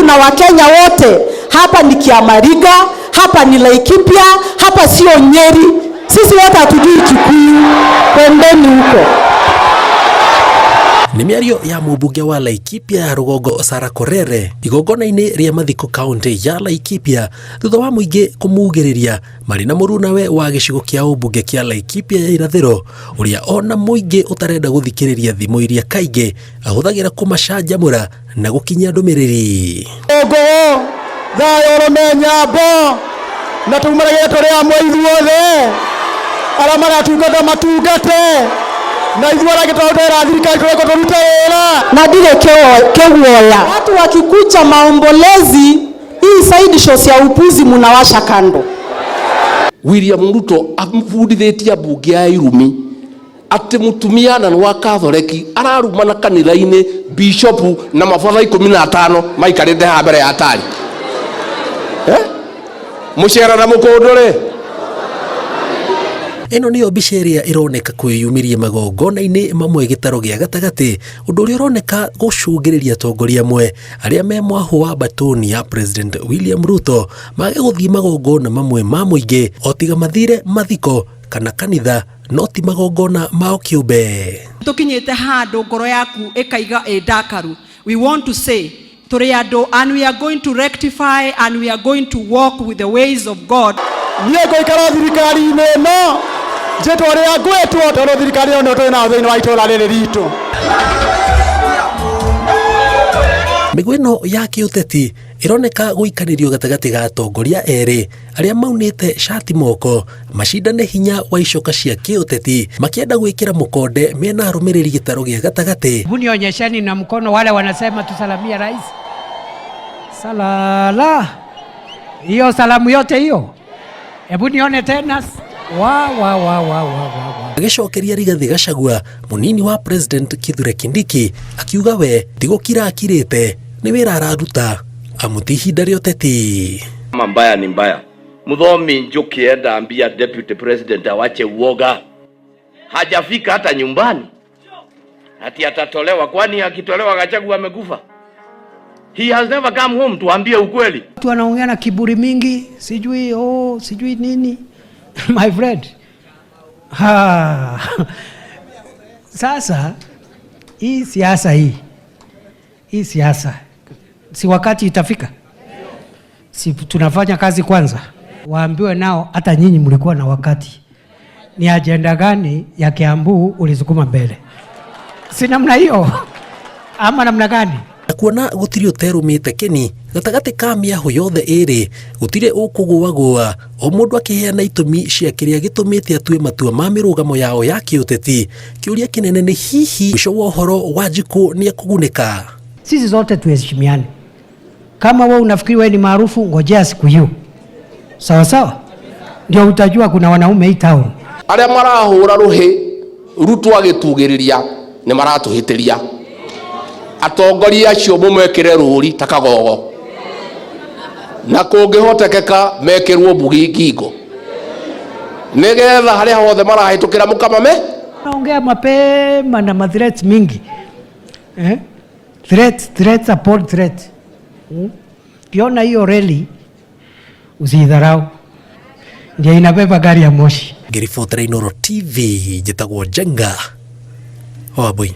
na Wakenya wote, hapa ni Kiamariga, hapa ni Laikipia, hapa sio Nyeri. Sisi wote hatujui Kikuyu, kwendeni huko. Nĩ mĩario ya mũmbunge wa Laikipia ya rũgongo Sarah Korere igongona-inĩ rĩa mathiko kaunti ya Laikipia thutha wa mũingĩ kũmugĩrĩria marĩ na mũrunawe wa gĩcigo kĩa ũmbunge kĩa Laikipia ya irathĩro ũrĩa ona mũingĩ ũtarenda gũthikĩrĩria thimũ iria kaingĩ ahũthagĩra kũmacanjamũra na gũkinyia ndũmĩrĩri. Ngũgũ thayũ ũrũme nyambo na tumaragĩre tũrĩ amwe ithuothe arĩa maratungata matungate na ithuĩ arĩa tũrutĩra thirikari tũreko tũrute wĩra. Na ndirĩ kĩguoya. Watu wakikuja maombolezi, hii side shows ya upuzi munawasha kando. William Ruto amubundithĩtie ambunge a irumi atĩ mũtumia na nĩ wa Katholeki ararumana kanitha-inĩ bishopu na mabatha 15 maikarĩte haha mbere ya tari, eh? Mũcera na mũkũndũ rĩ. Ĩno nĩyo mbica ĩrĩa ĩroneka kwĩyumĩria magongona-inĩ mamwe gĩtaro gĩa gatagatĩ, ũndũ ũrĩa ũroneka gũcũngĩrĩria atongoria amwe arĩa me mwahũ wa mbatũni ya President William Ruto mage gũthiĩ magongona mamwe ma mũingĩ o tiga mathire mathiko kana kanitha no ti magongona mao kĩũmbe. Tukinyite handu ngoro yaku ikaiga ĩ ndakaru. We want to say tũrĩ andũ and we are going to rectify and we are going to walk with the ways of God. Niĩ ngũikara thirikari-inĩ ĩno njĩtwo ũrĩa ngwĩtwo tondũ thirikari ĩno nĩyo tũrĩ nayo thĩinĩ wa itũũra rĩrĩ ritũ. Mĩgũ ĩno ya kĩũteti ĩroneka gũikanĩrio gatagatĩ ga atongoria erĩ arĩa maunĩte cati moko macindane hinya wa icoka cia kĩũteti makĩenda gwĩkĩra mũkonde mena arũmĩrĩri gĩtaro gĩa gatagatĩ. Hebu nionyesheni na mkono wale wanasema tusalamia rais. Salala. Hiyo salamu yote hiyo. Hebu nione tena. Wa wa wa wa wa wa wa. Agĩcokeria Rigathĩ Gachagua, mũnini wa President Kithure Kindiki akiuga we ti gũkira akirĩte, nĩ wĩra araruta amu ti ihinda rĩa ũteti. Kama mbaya ni mbaya. Muthomi Njuki enda ambia deputy president awache uoga, hajafika hata nyumbani ati atatolewa. Kwani akitolewa Gachagua amekufa? He has never come home. Tuambie ukweli. Watu wanaongea na kiburi mingi, sijui oh, sijui nini. My friend. Ha. Sasa hii siasa hii. Hii siasa si wakati itafika? Si tunafanya kazi kwanza? Waambiwe nao hata nyinyi mlikuwa na wakati. Ni ajenda gani ya Kiambu ulisukuma mbele? Si namna hiyo ama namna gani? Na kuona gũtirĩ ũterũmĩte kĩni gatagatĩ ka mĩahũ yothe ĩrĩ gũtirĩ ũkũgũagũa o mũndũ akĩheana itũmi cia kĩrĩa gĩtũmĩte atue matua ma mĩrũgamo yao ya kĩũteti. Kĩũria kĩnene nĩ hihi mũico wa ũhoro Wanjikũ nĩ ekũgunĩka? Sisi zote tuheshimiane. Kama wewe unafikiri wewe ni maarufu, ngojea siku hiyo. Sawa sawa? Ndio utajua kuna wanaume hii town. Arĩa marahũra rũhĩ Ruto agĩtugĩrĩria nĩ maratũhĩtĩria. Atongoria acio mũmekĩre rũri ta kagogo na kũngĩhotekeka mekĩrwo mbugi ngingo nĩgetha harĩa hothe marahĩtũkĩra mũkamame. Naongea mapema na mathreats mingi. Eh? Threat, threat upon threat. Ukiona hiyo reli usidharau. Ndio inabeba gari ya moshi. Ngĩribotera Inooro TV njĩtagwo Njenga Wambui.